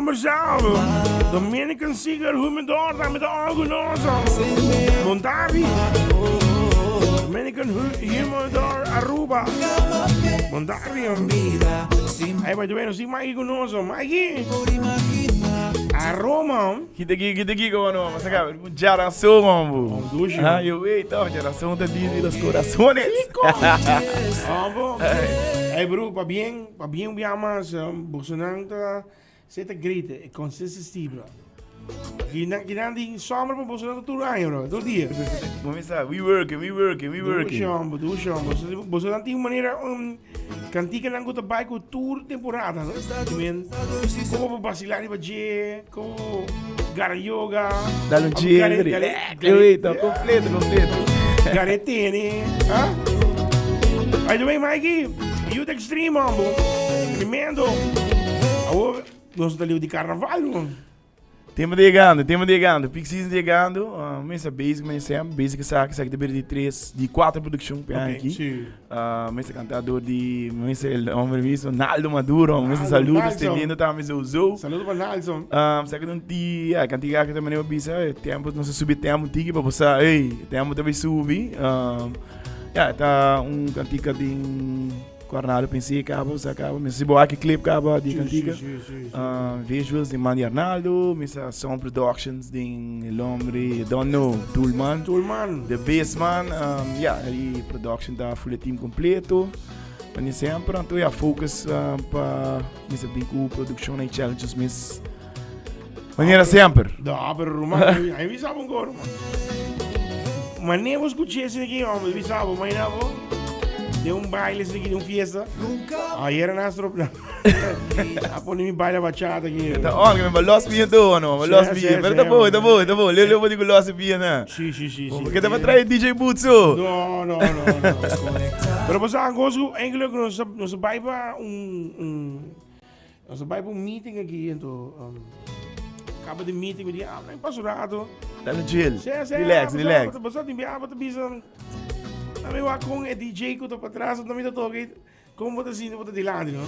homber zelf. Dominican Cigar Humidor tambe ta algo noso. Montavi. Dominican Humidor Aruba. Montavi. Hey, by the way, nos tin Mikey cu noso. Mikey. Aroma. Kita ki, kita ki, como no? Mas acá, jaração, mambo. Dushi. Ah, yo wait, oh, jaração te diz los corazones. Mambo. Hey, bro, pa bien, pa bien un mas, bosonan ta, se ta great, e consistency, bro. Kinan, kinan di summer pa bosonan ta tur aña, bro, tur dia. Mami sa, we working, we working, we working. Dushi, mambo, dushi, mambo. Bosonan tin un manera, um, Kantikanan ku ta bai ku tur temporada, no? I mean, komo pa basilar riba dje, komo gara yoga. Dale un chill, relax, wait, completo, completo. Gare tene, ha? By the way, Mikey, Youth Extreme, mambo. Tremendo. Awor, nos ta liu di carnaval, man. Tempo ta yegando, tempo ta yegando. Peak season ta yegando. Uh, mesa basic, mesa sempre. Basic sa, sa que te di tres, di cuatro producción pe okay, aquí. Sí. Uh, mesa cantador di, mesa el hombre mismo, Naldo Maduro. Mesa saludo, extendiendo también zo zo. Saludo para Naldo. Um, sa que un ti, ja, cantiga que también bisa, eh, tempo, no se subi tempo tiki pa posa, ey, tempo también subi. Um, ja, ta un cantica di Ku Arnaldo pensé kaba, usa kaba. Mi si bo aki clip kaba di kantika. Visuals di man di Arnaldo, mi sa sound productions di el hombre, don't know, Toolman. Toolman. The best man. Um, ja, y production ta full team completo. Mani sempre, anto ja, focus um, pa mi sa bin ku production y challenges mis. Manera semper. No, pero ruman, ai mi sabe un coro, man. Maar nee, vos escuché ese aquí, hombre, mi sabe, maar nou, de un baile ese aquí, de un fiesta. Ayer en Astro, a pone mi baile bachata aquí. Ta on, que me los bien todo, no, me los bien. Pero ta bo, ta bo, ta bo. Leo, leo, digo los bien, na. Sí, sí, sí, sí. Porque te va traer DJ Butso. No, no, no, no. Pero pues, algo, eigenlijk, nos, nos bai pa un, un, Nos a bai pa un meeting aki, anto um, kaba di meeting, mi di, ah, ven paso rato. Dale chill. Sí, sí, Relax, ah, relax. Basta tin bia, basta bisa. A mi wak con e DJ ku ta pa atrás, no mi ta toque. Como bota sinti, bota dilante, no?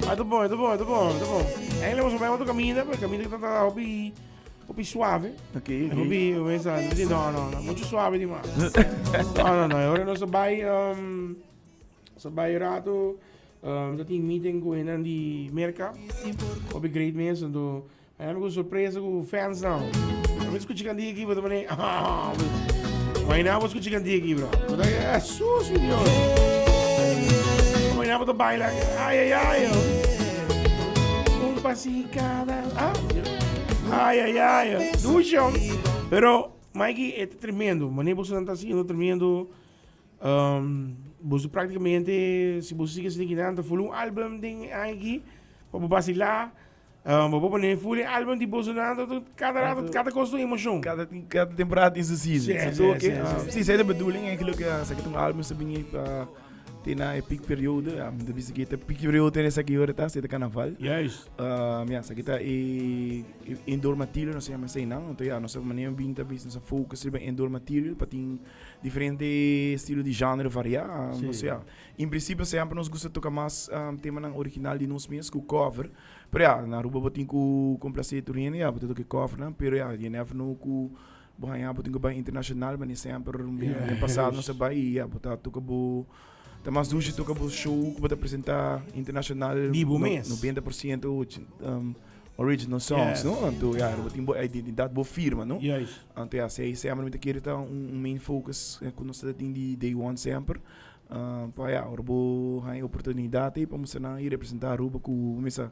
Ah, ta bon, ta bon, ta bon, ta bon. Eigenlijk was bai otro camina, pero camina ta ta hopi, hopi suave. Ok, ok. Hopi, mesa, no, no, no, mucho suave di mas. No, no, no, ahora nos bai, um, nos bai rato. Mi ta tin meeting ku hendenan di Merka. Hopi great mes. Anto a mi ku sorpresa ku fans nan. Mi skucha kandia aki bo ta pone Maina bo skucha kandia aki bro. Bo ta Jesus mi Dios. Maina bo ta baila ay ay ay. Un pasicada. Ah. Ay ay ay. Dushi. Pero Mikey e ta tremendo. Mane boso nan ta haciendo tremendo. Um, boso prácticamente, si boso sigue así kinan, ta full un álbum den aña pa bo vacilar. Um, bo pone full un álbum di boso nan, cada rato, cada cosa un emoción. Cada, cada temporada tin su season. Sí, Sí, sí, sí, sí, sí. sí, sí, de bedoeling eigenlijk, ja, sa un álbum sa bini pa tena e peak periode, ja, de bisa que peak periode tena sa ki hora ta, sa carnaval. Juist. Um, ja, sa kita e indoor material, no se llama así, no? Entonces, ja, nosa manera bin ta bisa, nosa focus riba indoor material pa tin Diferente estilo di genre variá. Sí. Osea, in principio semper nos gusta toca mas um, temanan original di nos mes ku cover. Pero ja, na Aruba bo tin ku complacer tur hende, ja, bo ta toca covernan. Pero ja, you never know ku bo haña bo tin ku bai internacional, mane semper Yeah. den pasado nos a bai y ja, bo ta toca bo ta mas dushi toca bo show ku bo ta presenta internacional. Di bo mes. 90% um, original songs, Yes. no? Anto ja, bo tin bo identidad, bo firma, no? Juist. Anto ya, sei semper mi ta kere ta un, un main focus eh, ku nos ta tin di day one semper. Uh, pa ya, ora bo haña oportunidad ei pa mustra nan i representá Aruba ku mesa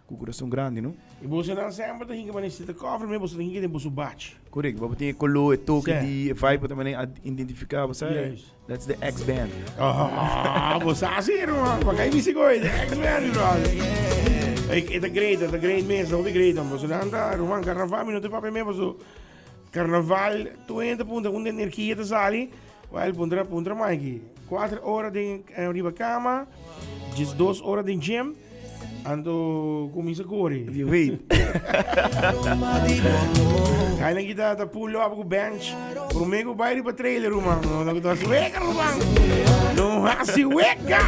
ku kurason grandi, no? I bosonan semper ta hinka manera si ta cover me boso ta hinka den boso batch. Correct, bo tin e color, e toke Sí. di e vibe, bo ta manera ad- identifiká, bo sa, Juist. that's the X-Band. Ah, bo sa así, hermano. Pa kai bisi gooi, de X-Band, hermano. Ey, e ta great, e ta great mes, hopi great. Bosonan ta, ruman, carnaval mi no te papia me, boso Carnaval, tu hende puntra unda energia ta sali, wel puntra puntra Mikey. Cuater ora den eh, riba cama, djes dos ora den gym, anto cuminsa core. Di weet. Kailan kita ta pull up ku bench. Prome ku bai riba trailer ruman. No no ta weka ruman. No hasi weka.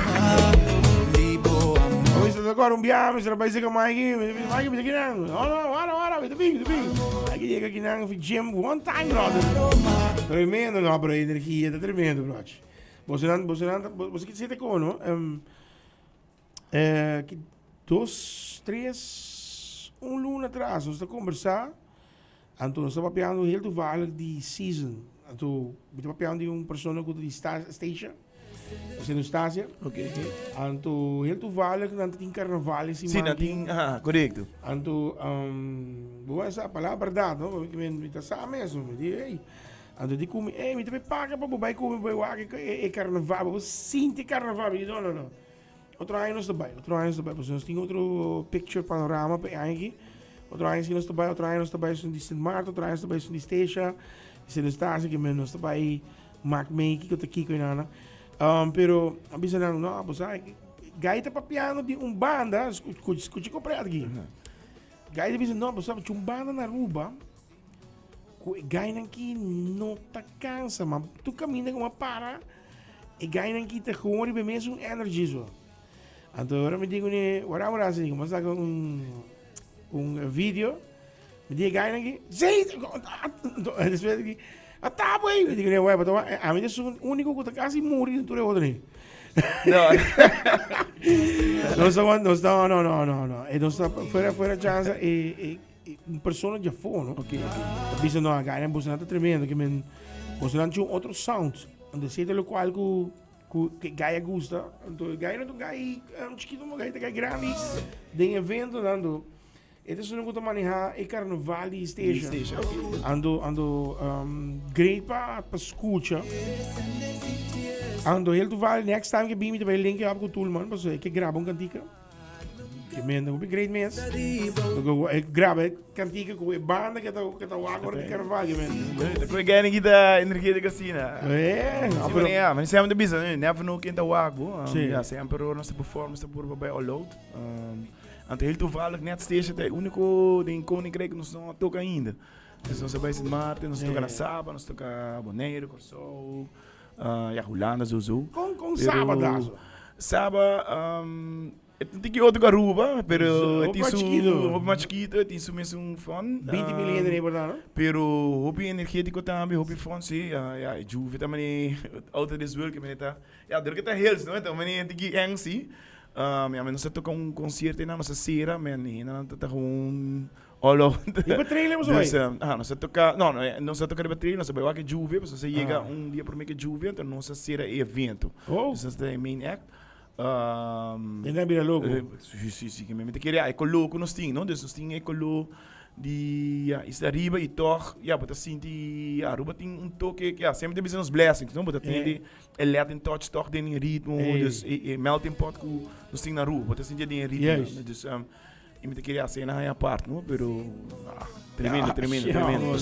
Mi ta un biaha, mi bai seka Mikey, Mikey, mi ta kinan. No, no, wara, wara, mi ta bin, mi ta bin. Mikey yega kinan fi gym one time, brother. Tremendo, no, pero energia ta tremendo, brother. Boso nan, boso nan, boso ki sete kon, no? Um, eh, ki dos, tres, un luna atrás, nos ta conversa, anto nos ta papiando heel toevallig di season. Anto, mi ta papiando di un persona ku ta di Statia, Sint Eustatia. Anto, heel toevallig nan ta tin carnaval esi Sí, nan tin, aha, korekto. Anto, um, bo a sa palabra berdad, no? Mi, mi ta sa mesmo, mi di, hey, Anto di ku mi, ey, mi ta bay paga pa bo bay ku mi bay wak e carnaval, bo sinti e carnaval. Mi di, no, no, no. Otro aña nos ta bay, otro aña nos ta bay, pasobra nos tin otro picture panorama pa e aña aki. Otro aña si nos ta bay, otro aña nos ta bay esun di Sint Maarten, otro aña nos ta bay esun di Statia, di Sint Eustatius, ke men nos ta bay mak mee kiko ta kiko y nana. Pero a bisa nan, no, bo sa, gai ta papiando di un banda, skucha kon pret aki. Gai ta bisa, no, bo sa, un banda na Aruba, Ku e gainan ki no ta kansa, ma tur kaminda ku a para, e gainan ki ta gewoon riba e mesun energy so. Anto ora mi di kuné, ora ora así, mi a saka un un video, mi di e gainan ki, zey, despues di a tabo ey, mi di kuné, wè, pasobra ami ta esun úniko ku ta kasi muri den tur e otro ey. No. Nos ta, nos ta, no, no, no, no, e nos ta fuera, fuera chansa e, e. Un persona di afó, no? Ok, ok. Ta bisa no, acá en boso ta tremendo, que men boso nan un otro sound. Ando siete lo cual ku ku que gaya gusta. Anto gaya no gai um, chiquito, mo gai gai grande. Den evento nando. Este es uno que maneja e carnaval di station. Station, ok. Ando ando um, great pa pa escucha. Ando heel toevallig next time que bimi te bij link up ku Toolman, paso ik graba un cantica. Tremendo, hopi great mes. E graba e kantika ku e banda ke ta ke ta wak ora di karnaval ke men. Ta koe gani ki ta energia di kasina. Eh, no, pero ja, maar sempre bisa, ne, never know ken ta wak bo. Sí. Ja, sempre ora nos ta perform, nos ta purba bai all out. Anto heel toevallig net station ta e único den Koninkrijk nos no a toka ainda. Dus nos a bai Sint Maarten, nos a toka na Saba, nos a toka Bonaire, Kòrsou. Ja, Hulanda sowieso. Kon, kon Saba da so? Saba, e ta un tiki otro ku Aruba, pero e tin su, Hopi mas chikito. hopi mas chikito, e tin su mesun fun. 20 mil hende por ta, no? Pero hopi energetico tambe, hopi fun, si. Ja, e Juve ta mane out of this world, ke mane ta, ja, dor ke ta hels, no? E ta mane tiki eng, si. Ja, nos a toka un concierto einan, nos a sera, men, hendenan ta gewoon All out. Riba trailer boso bai? Dus, ah, nos a toca, no, no, nos a toca riba trailer, nos a bai wak e lluvia, pasobra nos a yega Ah. un dia prome ke lluvia, enton nos a cera e evento. Oh. Dus nos ta e main act. Den a bira loco. Si, si, si, mi ta kere, e color ku nos tin, no? Dus nos tin e color di, ja, Isla Ariba i tog, ja, bo ta sinti, ja, Aruba tin un toke, ja, semper ta bisa nos blessings, no? Bo ta tende e Latin touch tog den e ritmo, dus e melting pot ku nos tin na Aruba, bo ta sinti den e ritmo. Juist. Dus, Y mi ta kere haci na haña apart, no? Pero, ah, tremendo, tremendo, tremendo.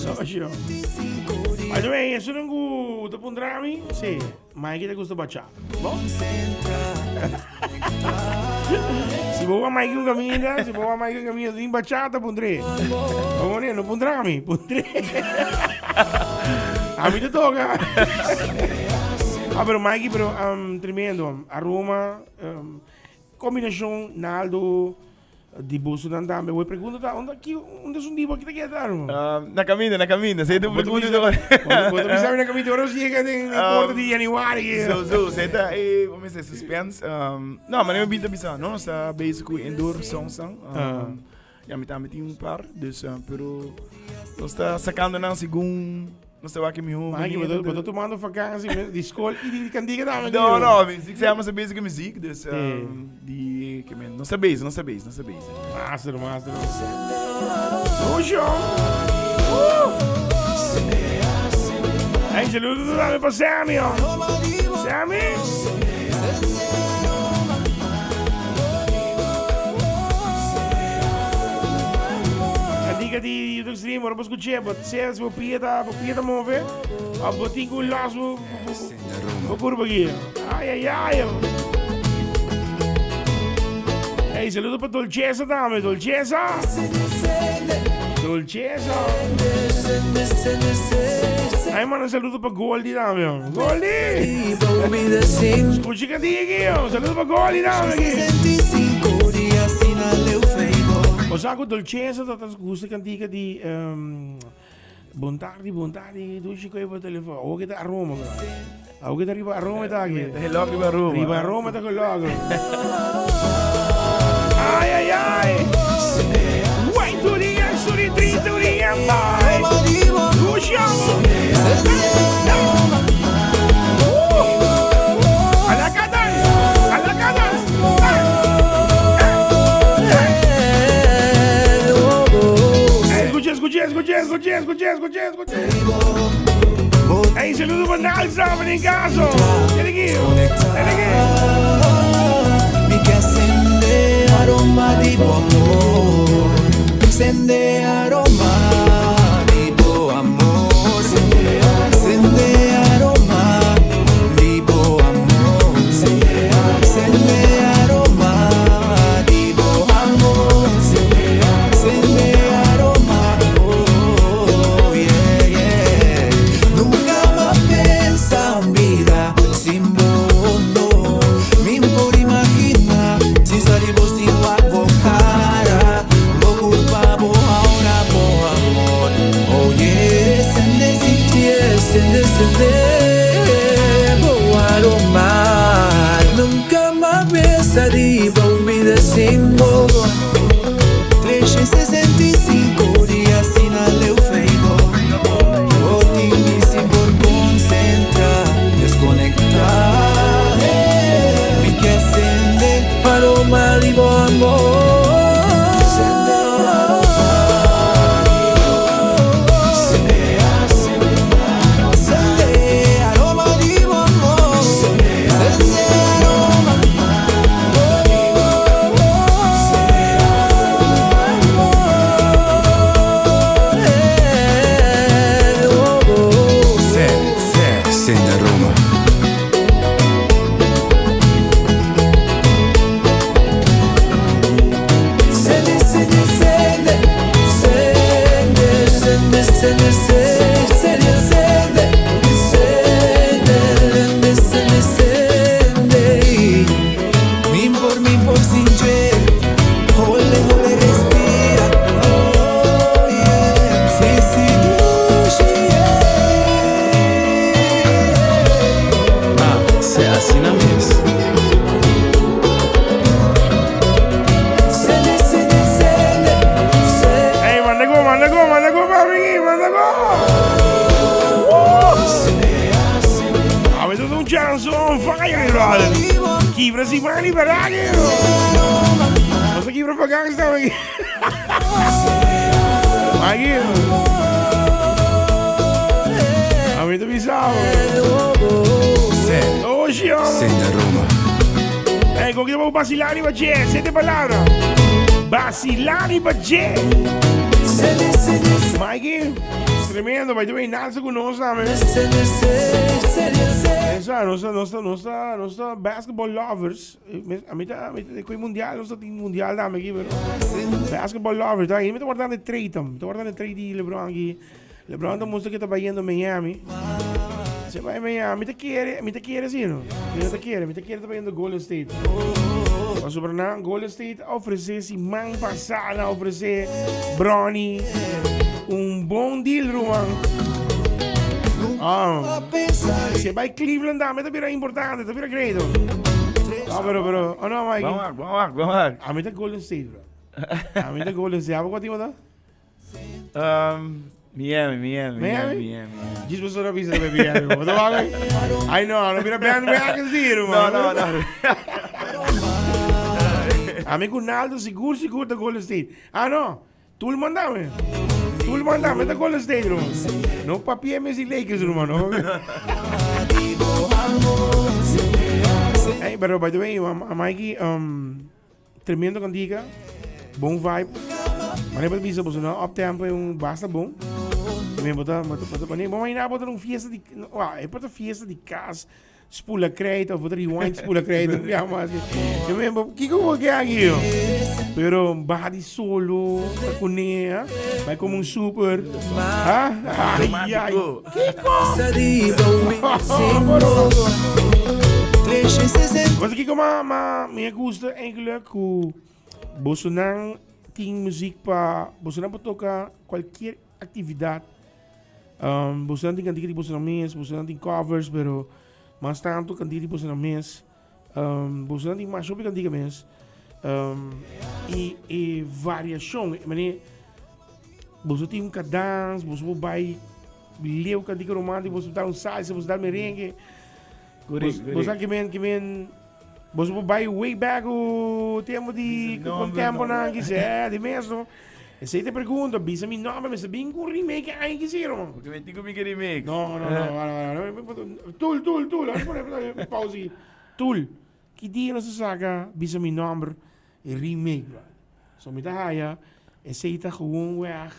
By the way, eso nan ku ta puntra mi, sí, Mikey ta gusta bachata. Bo? Si bo wa Mikey un caminda, si bo wa Mikey un caminda sin bachata, puntré. Bo no puntra mi, puntré. A mi te toca. Ah, pero Mikey, pero um, tremendo. Aroma, um, Combinacion Naldo di bosonan tambe. Woi pregunta ta unda ki unda su dibo ki ta keda no? Na caminda, na caminda. Sei tu pregunta ta Bo ta bisa na caminda ora yega den porta di januari. So so, sei ta e como se suspense. No, maar mi binta bisa, no, nos ta bezig cu indoor songs dan. Ya mi tambe tin un par, dus pero nos ta sacando nan segun nos ta wak e miho Mike, manera. bo ta tomando vakantie di school y di cantica tambe. No, no, muziek zijn we bezig met muziek, dus die, ik meen, nos ta bezig, nos ta bezig, nos ta bezig. Master, master. Lucio! Hey, saludos tambe pa Sammy, oh. Sammy! Cantica di YouTube Stream, ora bo scuché, bo sens, bo pia ta, bo pia ta move, of bo tin cu los bo, bo curva aquí. Ay, ay, ay. Hey, saludo pa Dolceza tambe, Dolceza. Dolceza. Ay, manda un saludo pa Goldie tambe. Goldie! Escucha cantica aquí, un saludo pa Goldie tambe aquí. Bo sa ku Dolcesa ta gusta kantika di Bon tardi, bon tardi, dushi koe bo telefon. Awo ke ta aroma, bro. Awo ke ta riba aroma ta aki. Ta gelok riba aroma. Riba aroma ta gelok. Ai, ai, ai. Wai turi, suri, tri, turi, amai. Dushi amo. Alakatan! Alakatan! Escucha, escucha, escucha, escucha, escucha, escucha, escucha. Hey, saludo para Nalsa, en caso. Tiene que ir. Tiene que ir. Mi ke sende aroma di bo amor. Sende aroma di bo amor. Sende aroma di bo amor. Sende aroma di bo amor. Sende aroma, oh yeah yeah. Nunka m'a pensa un bida sin bo, no. Mi por imagina sin sali bo sin wak bo cara. Bo culpa bo ahora bo amor. Oh yeah, sende sintié, sende sende bo aroma. Nunka m'a pensa riba un bida sin bo. 365 dia sin aleu fei bo. Bo tin mi sin por concentra, desconecta. Mi ke sende aroma di bo amor. Sende aroma di bo. Sende aroma di bo amor. Sende aroma. Sende aroma. Sende, sende, sende, sende, sende, sende, sende, sende, sende, sende, sende. Mi por, mi por sintié, hole, hole, respira. Oh yeah, si, si, dushi, yeah. Ah, sea asina mes. Sende, sende, sende, sende. Hey, manda go, manda go, manda go, papi, manda go. A ver, un chance on fire, brother. Kibra si mani, verdad? No se kibra pa gangsta, Mikey. Mikey. A mi ta bisa. Oh, shit. Sende aroma. Hey, con quién vamos a vacilar y bache? Siete palabras. Vacilar y bache. Sende, sende, Mikey, tremendo. By the way, Nancy con nos, ¿sabes? sende, sende, sende, sende. Esa, nos, nos, nos, nos basketball lovers. Ami ta, ami ta, mundial, nos tin mundial tambe aki, pero basketball lovers, ta, mi ta wardando e trade, mi ta wardando e trade di LeBron aki. LeBron ta mustra cu ta bayendo Miami. Se bay Miami, mi ta kere, mi ta kere si, no? Mi ta kere, mi ta kere ta bayendo Golden State. Pasobra nan Golden State a ofrece siman pasa, nan a ofrece Bronny un bon deal, ruman. Ah, se bay Cleveland tambe ta bira importante, ta bira great. Ah, pero, pero, oh no, Mikey. Vamos, vamos, vamos. Ami ta Golden State, bro. Ami ta Golden State. Abo cuál ta? Miami, Miami, Miami? Miami, Miami. Djis bo sora bisa de Miami. Bo ta wak? Ay no, no mira bandwagon sí, No, hermano. no, no. Ami ku Naldo sigur sigur ta Golden State. Ah no, Tul mandame. Tul mandame ta Golden State, hermano. No papia mes di Lakers, hermano. Hey, pero by the way, Mikey, tremendo cantica, bon vibe. Maar heb bisa boso no up tempo e un basta bon. Me bota bota bota bota bom imaginar bota un fiesta di wa, e bota fiesta di cas spula krijt of bota rewind spula krijt ja maar eu me kiko bo ke aki yo. Pero baha di solo ta kune, ha? Vai como un super. Ha? Ai, ai. Romántico. Kiko! Mas kiko ma ma mi gusta eigenlijk ku boso nan. tin muziek pa bosonan por toca cualkier actividad. Bosonan tin cantica di bosonan mes, bosonan tin covers, pero mas tanto cantica di bosonan mes. Bosonan tin masha hopi cantica mes. Y e variacion, mane boso tin un cadans, boso por bay leu cantica romantico, boso por dal un salsa, boso dal merengue. Correct, Bo sa ki men, ki men, boso por bai way back ku tempo di, Bisa mi ku nomber, temponan no. ki se, di mes no. Esei te pregunta, bisa mi nomber, mester bin ku remake ai ki siro man. Porque mi tin ku mi ke remake. No, no, no, no, no, no. Tul, tul, tul, a pone pausa aki. Tul, ki dia nos a saka bisa mi nomber e remake, bro? So mi ta haya, esei ta gewoon weg.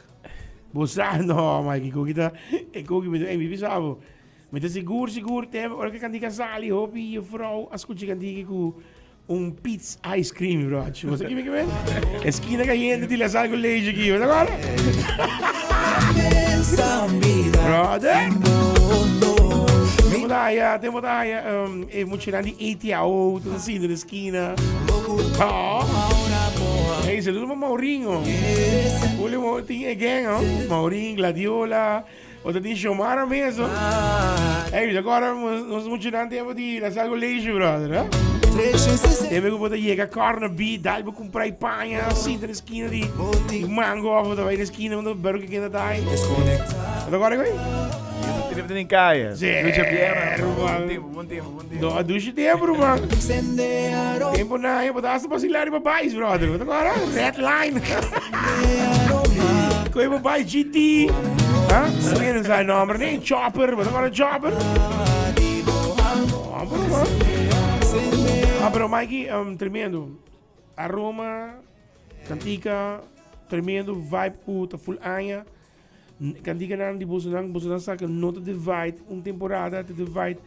Bo sa, no, Mikey, koki ta, e koki mi ta, ey, mi bisa bo. Mi ta sigur sigur te ora ku kantika sali hopi juffrouw a skucha kantika ku un pits ice cream bro. Bo sa kimi kimen? Eskina kayente di la sal ku leche aki. Bo ta acorda? Brother. Tempo ta haya, tempo ta haya e muchanan di ATAO ta sinta na eskina. Oh. Hey, saludo pa Maurinho. Julio tin e gang, oh. Maurin, Gladiola. O ta tin Xiomara mes, oh. Ey, agora nos mucho nan tempo di las algo leisure, brother, eh? Tempo que bota llega corner B, dal bo comprar e panha, sinta na esquina di, di mango, of bota vai na esquina, onde bero que quem tá aí. Agora que Tempo tin caia. Zero, Lucha pierna. man. Bom tempo, bom tempo, bom tempo. No, dushi tempo, man. Tempo na, eu bota hasta vacilar e babais, brother. Bota agora, red line. Koe bo bai GT. Ha? Geen een zijn nummer. Nee, chopper. Wat agora chopper? Oh, pero, man. Ah, pero Mikey, tremendo. Aroma, cantica, tremendo vibe ku ta full aña. Cantica nan di boso nan, boso nan sa que no ta divide un temporada, ta divide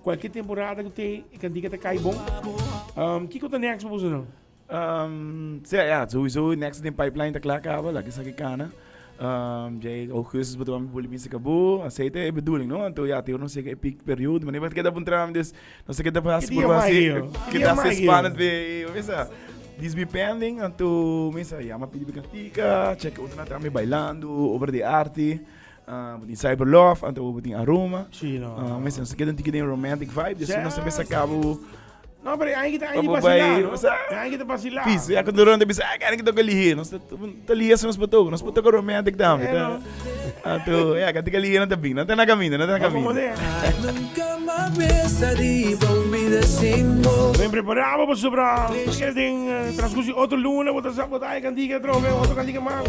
cualquier temporada ku te, cantica ta kai bon. Kiko ta next pa boso nan? Sí, ja, sowieso next den pipeline ta klaar kaba, laat esaki kana. Djei augustus bo ta wami boli binse kabo, asei ta e bedoeling, no? Anto ja, te ora nos yega e peak periode, maar niemand keda puntra mi, dus nos ta keda hasi Ki dia por hasi, Mayo? Ki keda dia hasi Mayo? spannend pe, mesa. This be pending, anto mesa yama pidi cantica, check otro nan tambe bailando, obra de arte, bo tin Cyber Love, anto bo tin Aroma. Sí, no. Mesa, nos ta keda un tiki den romantic vibe, dus nos ta mesa kabo. No, pero hay que hay que Papo vacilar, bai, no? o sea, Hay que vacilar. Pis, ya cuando ronda bisa, ah, cara que toca lihe, nos ta lihe nos botoco, nos botoco romantic tambe. Eh, no. Anto, ya, que lihe no ta bin, no ta na camino, no ta na Vamos camino. poner. Ben preparado pa sobra. Quieres den transcurso di otro luna, bota sa bota ay cantica trove, otro cantica mas.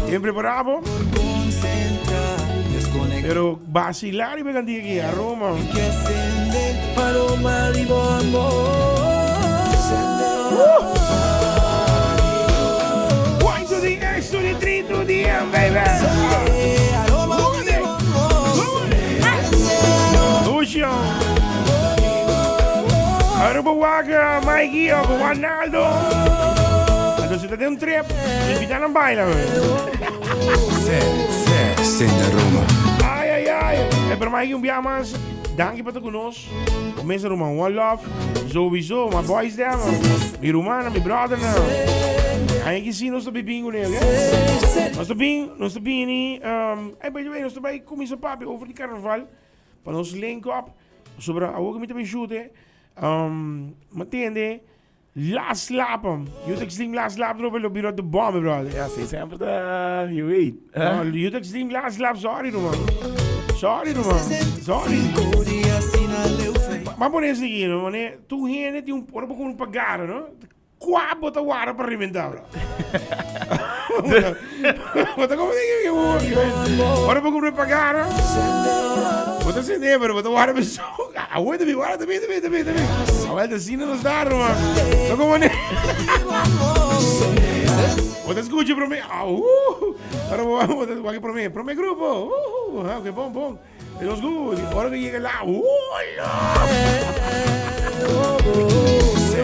Ben preparado. Pero vacilar y cantica aquí, aroma. One to the X to the 3 to the M, baby. Lucio. Aruba Waka, Mikey, of Ronaldo. Entonces te un trip, invitan a bailar. Senda Roma. Ay, ay, ay. Eh, pero Mikey, un biaha mas. Danki pa ta ku nos. Comienza ruman One Love. Sowieso, my boys there, man. Mi rumannan, mi brothernan. Ay ki si nos ta bibin ku ne, oké? Nos ta bin, nos ta bini, ay, by the way, nos ta bai kuminsa papia over di karnaval pa nos link up. Pasobra awor ku mi ta bin shoot, mi a tende Last lap hom. Youth Extreme last lap erop lo bira de bom, brother. Ja, sí, sempre ta you wait. No, Youth Extreme last lap, sorry, man. Sorry, man. Sorry. Maar pone esaki, no, mane, tu hende tin un, ora bo con pagara, no? Kwa bo ta wara pa reventa, bro? Bo ta como Ora bo con pagara, bo ta sende, pero bo ta wara pa Aguanta mi, guarda mi, mi, mi, mi. Aguanta, asina nos da, ruman. No como ne. Bo ta escucha prome. Au. Ahora bo bo ta wak prome, prome grupo. Ok, bon, bon. E nos good. Ora que llega la.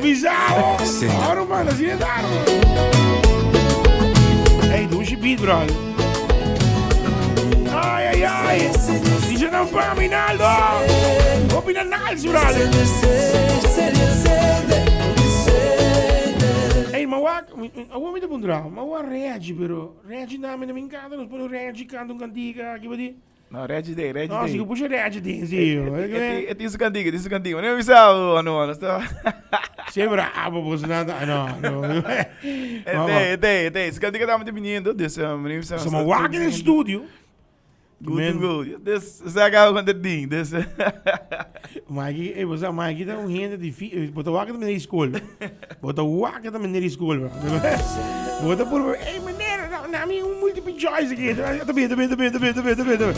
Bizarro. Ahora, ruman, asina da, ruman. Hey, douche beat, brother. Ay, ay, ay. Dice nan pa mi, Naldo. Hopi na Nals, brother. Hey, ma wa wak, awor mi ta puntra, ma wak Reggie pero Reggie nami no me encanta, nos pone Reggie canta un cantica aki pa di. No, Reggie dey, Reggie No, dey. si ku pusha Reggie den si. E tin su cantica, e tin su cantica. Ma no mi sa, no, no sta. Si bravo, pues nada, no, no. E dey, e dey, e dey. Su cantica ta viniendo, dus ma no mi sa. So ma wak in studio. Good to go. Dus, sa acaba con dat ding. Dus. Mikey, eh, bosa, Mikey ta un hende difícil. Bo ta wak ta meneer di school. Bo ta wak ta meneer di school, bro. Bo ta puro, hey meneer, na, na mi un multiple choice aquí. Ta bien, ta bien, ta bien, ta bien, ta bien, ta bien, ta bien.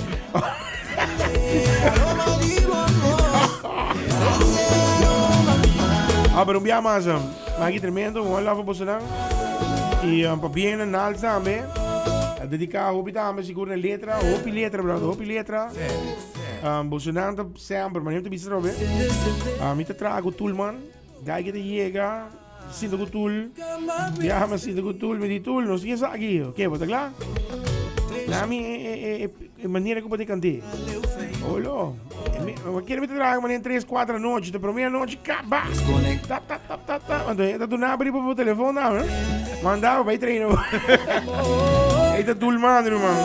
Ah, pero un bia mas, Mikey tremendo, un love boso nan. Y um, pa bien na Nals tambe. A dedica hopi tambe sigur na letra, hopi letra, brother, hopi letra. Um, boso nan ta sempre, maar te bisa robe. Uh, mi ta traha ku Tool man. Dai que te llega, sinto ku Tool. Ja, me sinto ku Tool, me di Tool, no sigue aquí. Ok, bo ta kla? Na mi e, e, e, e maniera ku bo te kante. Olo. Quiere mi te traha manera 3, 4 anochi, te promé anochi, kaba. Ta, ta, ta, ta, ta. Anto, ta duna abri po telefon na, eh? Manda, bai train. Ei ta Tool man, man.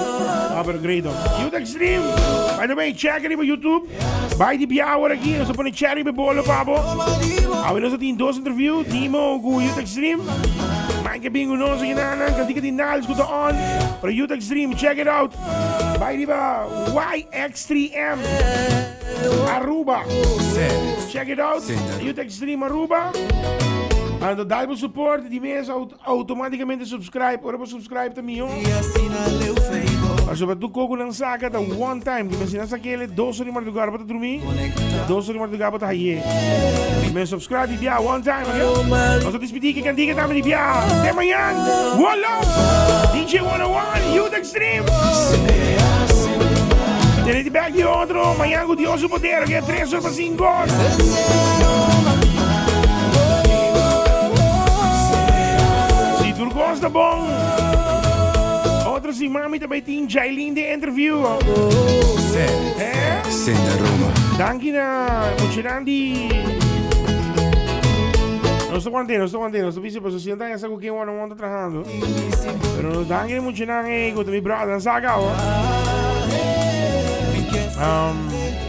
Ah, pero great, dog. Youth Extreme. By the way, check it op YouTube. Bai di bia awor aki, nos a pone cherry be bolo pa bo. Awe nos a tin dos interview, Timo ku Youth Extreme. Mike bin ku nos aki nan, kantika di Nals ku ta on. Pero Youth Extreme, check it out. Bai riba YX3M Aruba. Check it out, Youth Extreme Aruba. Anto dal bo support di mes automaticamente subscribe. Ora bo subscribe ta mihó. Pasobra tur koko nan saka ta one time. Ki men si nan sakele dos ora di mardugada bo ta drumi, dos ora di mardugada bo ta haye. Ki men subscribe di bia one time, ok? Nos ta dispidi ki kantika tambe di bia. Te mañan! One love! DJ 101, Youth Extreme! Tene di bek di otro, mañan ku Dios su poder, ok? Tres ora pa cinco. Si tur cos ta bon. Otro siman mi ta bay tin Jailin den interview. Eh? Danki na muchanan di Nos ta wante, nos ta wante, nos ta bisa paso sienta esa ku ken one on one ta trahando. Pero nos danki na muchanan ey ku ta mi brother nan sa cabo.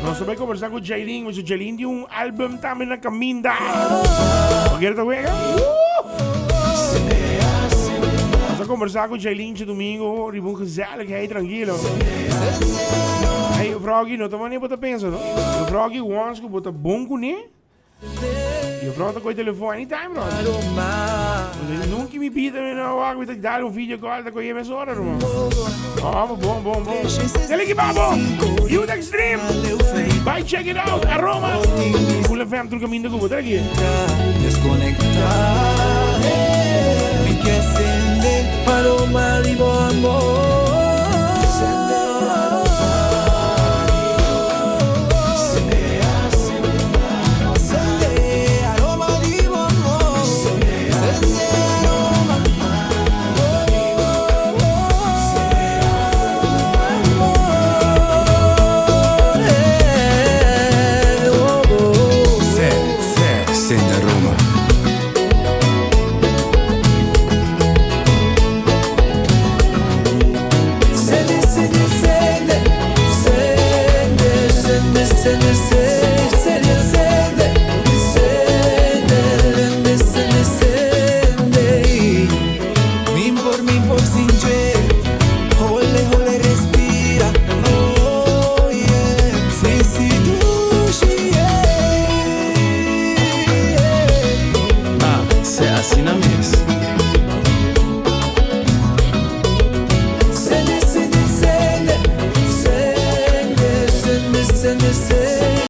Nos ta bay conversa cu Jailin, pasobra Jailin tin un album tambe na caminda. Bo kier ta wega? Nos a conversa cu Jailin djadomingo riba un gezelligheid trankilo. Hey, Froggy, no ta manera bo ta pensa, no? Froggy, once cu bo ta bon cune, Juffrouw ta koe telefon anytime bro. Nunca mi bida mi no wak mi ta dal un video call ta koe mesora ruman. Oh, bon bon bon. Dale ki babo. Youth Extreme. Bye check it out. Aroma. Cool FM tur caminda ku bo. Dale ki. Desconecta. Mi ke sende aroma di bo amor.